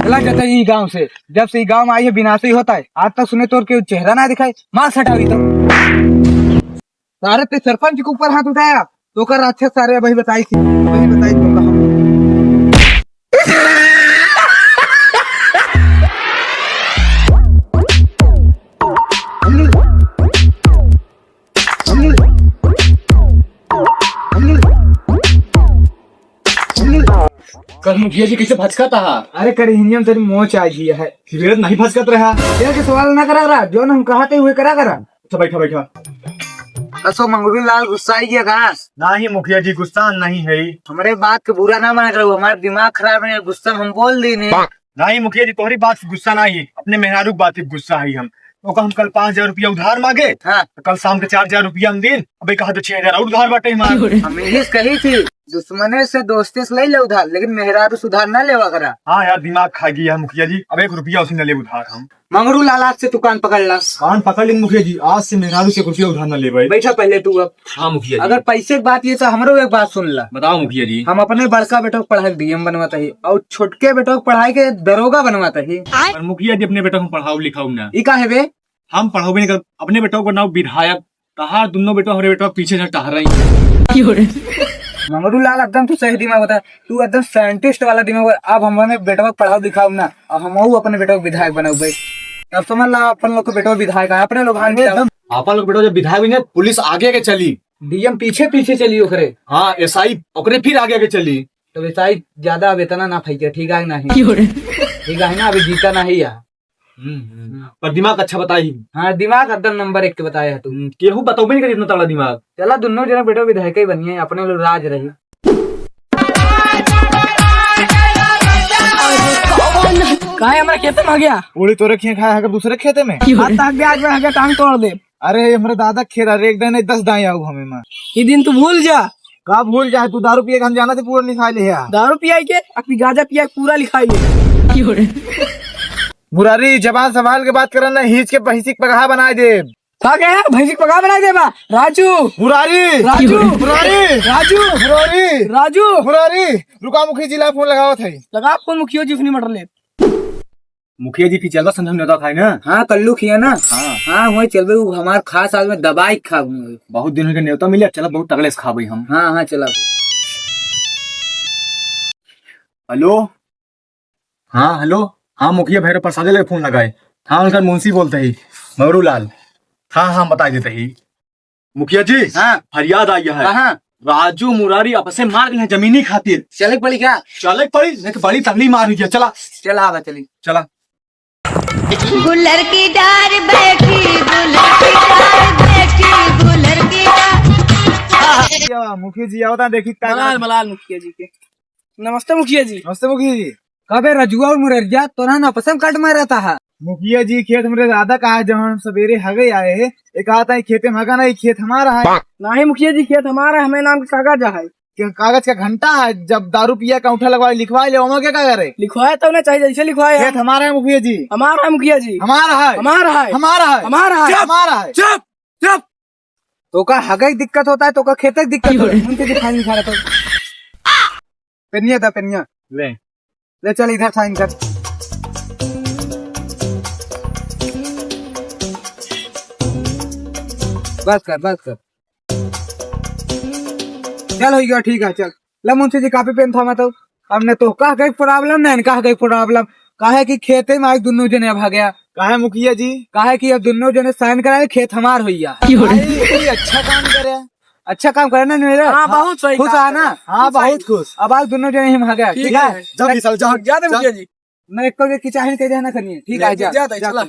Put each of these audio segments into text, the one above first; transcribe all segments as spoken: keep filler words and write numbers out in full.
चला जाता है ई गाँव से। जब से ई गाँव में आई है, विनाश ही होता है। आज तक सुने तोर के चेहरा ना दिखाई, मार सटावी तो। सारे ते सरपंच के ऊपर हाथ उठाया, तो कर राक्षस सारे वही बताई थी, वही बताई थी। कल मुखिया जी कैसे भचकत हा? अरे, कल हिनियम तेरी मोच आ गई है। फिर नहीं भचकत रहा। तेरे के सवाल ना करा करा, जो हम कहा थे, वही करा करा। अच्छा, बैठा, बैठा। कसो मंगरू लाल गुस्सा आई गया का? नहीं मुखिया जी, गुस्सा नहीं है। हमरे बात के बुरा ना माना करो, हमारा दिमाग खराब है, गुस्सा में हम बोल दी नहीं। नहीं मुखिया जी, तोहरी बात से गुस्सा नहीं है, अपने मेहरारू के बात से गुस्सा है हम। ओका हम कल पाँच हजार रुपया उधार मांगे, हाँ। तो कल शाम के चार हजार रुपया हम दीन, अबे कहा तो छह हजार और उधार बाटे हमार। हम इंग्लिश कही थी, दुश्मने से दोस्ती से ले ले उधार, लेकिन मेहरारू से उधार ना लेवा करा। हाँ यार, दिमाग खा गया है मुखिया जी, अब एक रुपया उसे न ले उधार हम। मंगरू लाल, आज से तू कान पकड़ ला। कान पकड़ ली मुखिया जी, आज से मेहरारू से एक रुपया उधार न लेबे। बैठा पहले तू अब। हाँ मुखिया जी। अगर पैसे की बात ये तो हमरो एक बात सुन ला। बताओ मुखिया जी। हम अपने बड़का बेटो को पढ़ाई के डीएम बनवाता ही और छोटके बेटो को पढ़ाई के दरोगा बनवाता ही। पर मुखिया जी, अपने बेटो को पढ़ाओ लिखाओ ना। ई का है बे? हम पढ़ाओ भी नहीं कर, अपने बेटो को नाम विधायक। कहा दोनों बेटो, हमारे बेटो पीछे से टहरा ही। मंगरू लाल, एकदम तू सही दिमाग बता, तू एकदम साइंटिस्ट वाला दिमाग बता। अब हम अपने बेटवा को पढ़ाओ लिखाओ ना, अब हम अपने बेटवा को विधायक बनाओ भाई। अब समझ ला, अपन लोग को बेटवा विधायक है, अपने लोग हाथ एकदम। अपन लोग बेटवा जब विधायक बने, पुलिस आगे आगे चली, डीएम पीछे पीछे चली ओकरे। हाँ, एसआई ओकरे फिर आगे आगे चली। तो एसआई ज्यादा अब इतना ना फेंके, ठीक है कि नहीं? ठीक है ना, अभी जीता नहीं है। हम्म, हम्म। पर दिमाग अच्छा बताई। हाँ, दिमाग एकदम नंबर एक के बताया है तू। हम्म, केहू बतौबे नहीं करे इतना तगड़ा दिमाग। चला, दोनों जने बेटो विधायक ही बनिए, अपने लोग राज रही। काहे हमरा खेते में आ गया? पूरी तोरे खेत खाए है, दूसरे खेते में। आज तक ब्याज में आके टांग तोड़ दे। अरे, हमरे दादा के खेत, अरे, एक दाई नहीं, दस दाई आऊ हमें माँ। ये दिन तू भूल जा। का भूल जाए तू? दारू पिए के हम जाना थे, पूरा लिखाई ले है। दारू पियाई के, अपनी गांजा पिया के पूरा लिखाई ले। मुरारी, जबान संभाल के बात करन ना, हीच के भैंसी के पगहा बनाए दे। का कहे? भैंसी के पगहा बनाए दे बा? राजू। मुरारी। राजू। मुरारी। राजू। मुरारी। राजू। मुरारी। रुका, मुखी जी ला फोन लगावत है। लगा फोन, मुखियो जी उठनी मटर ले। मुखिया जी, फिर चलबा संझा नेवता खाए ना? हाँ, कल्लू खिया ना। हाँ। हाँ, वही चलबे, वो हमार खास आदमी दबाई के खाबे। बहुत दिन हो गए नेवता मिले, चला बहुत तगड़े से खाबे हम। हाँ, हाँ, चला। हेलो। हाँ, हेलो। हाँ, मुखिया भैरव प्रसाद ले फोन लगाए। हाँ, उनकर मुंशी बोलते ही, मगरू लाल। हाँ, हाँ, बता देते ही। मुखिया जी, हाँ। फरियाद आई है। कहाँ? राजू मुरारी आपसे मार गए हैं जमीनी खातिर। चले के पड़ी क्या? चले के पड़ी, नहीं तो बड़ी तगड़ी मार हुई है। चला। चला, आवा, चली। चला। गुलर की डार बैठी, गुलर की डार बैठी, गुलर की डार। या, मुखिया जी, आओ ता, देखी का मलाल, मलाल मुखिया जी के। नमस्ते मुखिया जी। नमस्ते मुखिया जी। कबे रजुआ और मुररिया तोरा ना पसंद काट में रहता है। मुखिया जी, खेत हमरे दादा का है, जब हम सवेरे हगे आए हैं, एक आता है खेते में हगा नहीं, खेत हमारा है। नहीं मुखिया जी, खेत हमारा है, हमें नाम के कागज है। क्या कागज का घंटा है? जब दारू पिया का अंगूठा लगवा लिखवा ले, ओमा क्या, क्या करे? लिखवाए तो ना चाहिए, जैसे लिखवाए खेत हम। हमारा है मुखिया जी। हमारा है मुखिया जी। हमारा है। हमारा है। हमारा है। हमारा है। चुप! हमारा है। चुप! चुप! तो का हगे की दिक्कत होता है, तो का खेते की दिक्कत होता है? उनके दिखाई नहीं खा रहा तो। पेनिया था, पेनिया। ले। ले चल, इधर साइन कर। बस कर, बस कर। चल, हो गया, ठीक है, चल। ले मुंशी जी, कॉपी पेन थामा तो। हमने तो कहा गई प्रॉब्लम, नहीं कहा गई प्रॉब्लम। काहे कि खेते में आज दोनों जने अब आ गया। काहे मुखिया जी? काहे कि अब दोनों जने साइन कराए, खेत हमार होइया। क्यों रे? भाई, ये अच्छा काम करे। अच्छा काम करे ना मेरा? हाँ, बहुत सही खुश काम है ना? करे। हाँ, बहुत खुश। अब आज दोनों जने हम आ गया। ठीक ठीक है। है। जा विशाल, जा, जा दे जा। मुखिया जी। मैं एक को भी किचाहिन के देना करनी है। ठीक ले, है, जा, जा, जा, चला।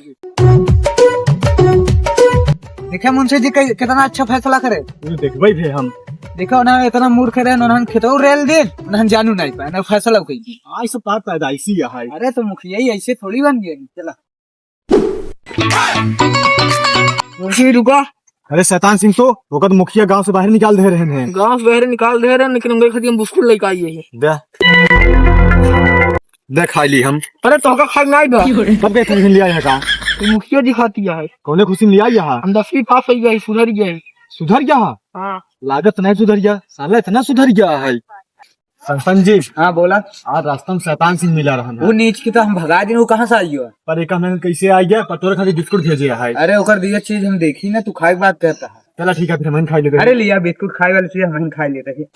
देखा मुंशी जी कै-, कितना अच्छा फैसला करे। तू देखबे भी हम। देखो ना, इतना मूर्ख रहे, उन्होंने खेतौ रेल दे, उन्होंने जानू नहीं पाए, ना फैसला कोई। हाँ, ये सब बात पैदाइशी है। अरे, तो मुखिया ही ऐसे थोड़ी बन गए। चला। मुंशी रुका। अरे शैतान सिंह, तो ओकर तो मुखिया गांव से बाहर निकाल दे रहे हैं। गांव से बाहर निकाल दे रहे हैं, लेकिन उनके खातिर हम बिस्कुट लेके आई है। दे। दे, खा ली हम। अरे, तोहका खाई नहीं बा। कब गए थे लिया है का? ये मुखिया जी खाती है। कौने खुशी में लिया है? हम दसवीं पास हो गए, सुधर गए। सुधर गया है? हाँ। लागत नहीं सुधर गया, साला इतना सुधर गया है। सरपंच जी। हाँ, बोला। आज रास्ता में शैतान सिंह मिला रहा ना। वो नीच के तो हम भगा दिन, वो कहाँ से आई हो? पर एक हमने कैसे आ गया, पर तोरे खातिर बिस्कुट भेजे है। अरे, ओकर दिया चीज हम देखी ना, तू खाए के बात करता है। चला ठीक है, फिर हम खाई लेते हैं। अरे लिया, बिस्कुट खाए वाली चीज हम खाई लेते हैं।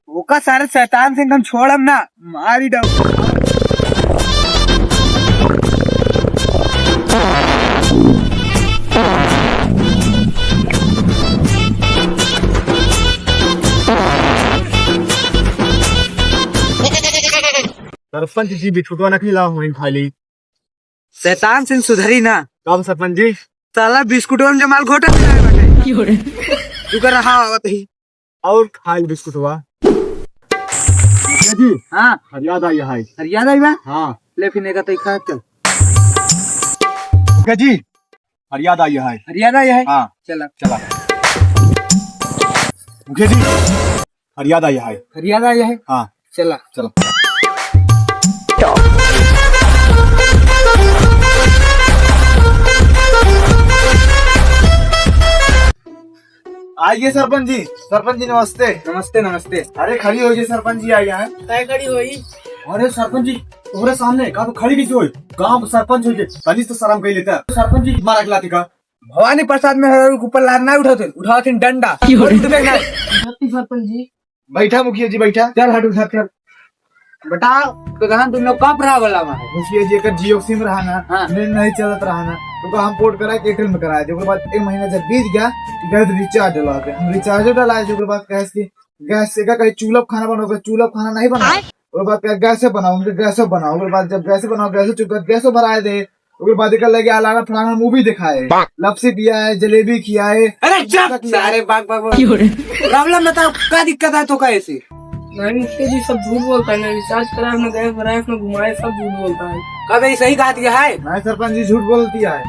ओका सारे शैतान से एकदम छोड़म ना, मारी डाउ। सरपंच जी, बिस्कुटवा नखनी लाओ, वहीं खा ली। शैतान सिंह सुधरी ना। कब सरपंच जी? साला बिस्कुटवा में जमाल घोटा मिलाए बाटे। क्यों रे? तू कर रहा आवत ही। और खाई बिस्कुटवा। मुखिया जी। हाँ। फरियाद आई है। फरियाद आई बा? हाँ। ले फिर एका तई खा, चल। मुखिया जी, फरियाद आई है। फरियाद आई है? हाँ। चला। चला। मुखिया जी, फरियाद आई है। फरियाद आई है? हाँ। चला। चला। आइए सरपंच जी, सरपंच जी नमस्ते। नमस्ते, नमस्ते। अरे खड़ी होइए सरपंच जी, आइए हैं। काय खड़ी होई? अरे सरपंच जी, तोहरे सामने का तो खड़ी कैसे होई? गांव के सरपंच होइए, तनी तो शर्म कर लेता। सरपंच जी मारा खिलाती का? भवानी प्रसाद में हर ऊपर लात ना उठाते, उठाते डंडा। क्यों? उठबे ना। सरपंच जी, बैठा मुखिया जी, बैठा। चल हट, उठा, चल। बताओ, तो कहाँ तुम लोग कब रहा वाला वहाँ? मुखिया जी, एकर जियो सिम रहा ना, हाँ। नेट नहीं चलत रहा ना, तो हम पोर्ट करा के एयरटेल में कराए थे। ओकर बाद एक महीना जब बीत गया, तो गए तो रिचार्ज डलवा के। हम रिचार्ज डलाए थे, ओकर बाद गैस की, गैस से का कहीं चूल्हा पे खाना बनाओ, चूल्हा पे खाना नहीं बनाओ। आय। ओकर बाद कहे, "गैस से बनाओ," उनके गैस से बनाओ। ओकर बाद जब गैस से बनाओ, गैस से चुप कर, गैस से भराए दे। ओकर बाद एकर लगे अलाना फलाना मूवी दिखाए, लपसी पियाए, जलेबी खियाए। अरे चुप! सारे बाग बाग बाग। क्यों रे? प्रॉब्लम बताओ, का दिक्कत है तो का ऐसे? नहीं मुखिया जी, सब झूठ बोलता है, ना रिचार्ज कराए, ना गैस भराए, ना घुमाए, सब झूठ बोलता है। कब ये सही कहा दिया है? नहीं सरपंच जी, झूठ बोलती है।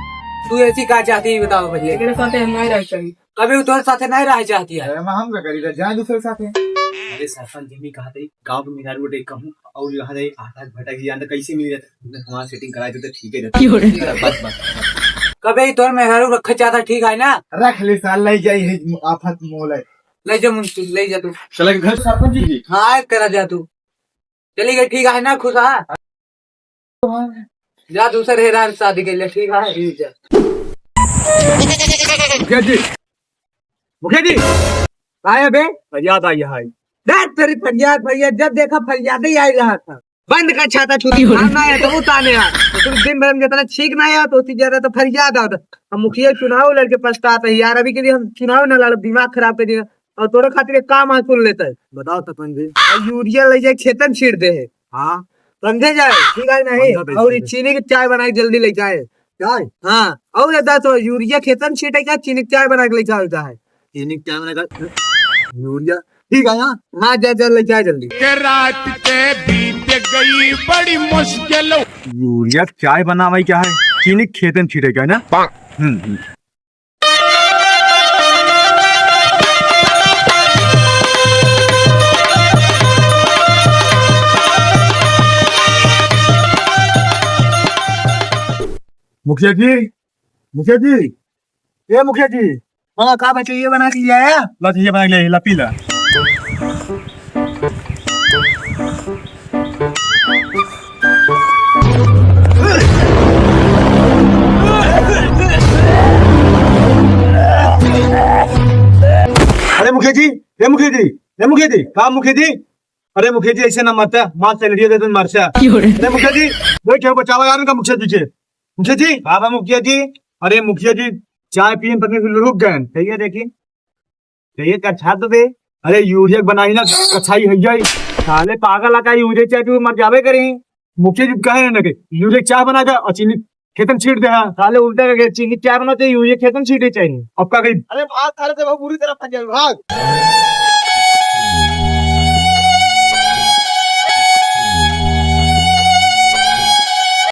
तू ऐसी का चाहती है, बताओ पहले। एकरे साथे हम नहीं रह चाहिए। कभी उ तोरे साथे नहीं रहे चाहती है। अरे, हम का करी, जाए दूसरे साथे। अरे सरपंच जी, मैं कहा था, गाँव के मेहरारू बटे कहूँ और यहाँ रहे, आठ आठ भटक ही जाता, कैसे मिल जाता? तुमने हमारा सेटिंग कराए थे तो ठीक है रहता। क्यों रे? बस, बस, बस। कबे ही तोर मेहरारू रखे चाहता, ठीक है ना? रख ले साल, ले जाई है आफत मोल है। ले जा मुंशी, ले जा तू। चला के घर सरपंच जी। हाँ, आज करा जा तू। चली गई, ठीक है ना, खुश है? जा दूसर हेरार शादी के लिए, ठीक है? ठीक है। मुखिया जी, मुखिया जी, आया बे? फरियाद आई है। देख तेरी फरियाद, फरियाद, जब देखा फरियाद ही आई रहा था। बंद कर छाता छूती, खाना है तो उताने यार। तो तुम दिन भर में जितना छींक ना यार, तो उतनी ज्यादा तो फरियाद आता। हम मुखिया चुनाव लड़के पछतात है यार, अभी के लिए हम चुनाव ना लड़ब, दिमाग खराब कर दिया। और तोरे खातिर एक काम आज सुन लेता है। बताओ सरपंच जी। और यूरिया ले जाए खेतन छीट दे है। हाँ। समझे जाए, ठीक है नहीं? समझा भाई, और ये समझा। चीनी की चाय बना के जल्दी लेके आए। चाय? हाँ, और ये दस यूरिया खेतन छीटे का, चीनी की चाय बना के लेके आए जाए। चीनी की चाय बना के, यूरिया, ठीक है, हाँ, हाँ, जा, जा, लेके आए जल्दी। के रात के बीत गई बड़ी मुश्किल। यूरिया की चाय बनावे क्या है? चीनी खेतन छीटे का है ना? हम्म, हम्म। मुखिया जी, मुखिया जी, ए मुखिया जी। हाँ, का बचे, ये बना के ले आया? ला, ये बना के ले, ला, पी ला। अरे मुखिया जी, ए मुखिया जी, ए मुखिया जी, का मुखिया जी? अरे मुखिया जी, ऐसे ना मरता, मार सैलरी दे दे, मरता। क्यों रे? अरे मुखिया जी, कोई केहू बचावा यार, इनका मुखिया जी के। मुखिया जी, बाबा मुखिया जी, अरे मुखिया जी, चाय पिए पत्नी से रुक गए। कहिए देखी, कहिए कछा तो दे। अरे यूरिया बनाई ना, कछाई है जाई। साले पागल आ का, यूरिया चाय पी मर जावे करी। मुखिया जी कहे ना कि यूरिया चाय बना दे और चीनी खेतन छीट दे, हाँ। साले उल्टा करके चीनी चाय बनाते, यूरिया खेतन छीटे चाहिए। अब का कही? अरे भाग, साले से बहुत बुरी तरह फंस जाए, भाग।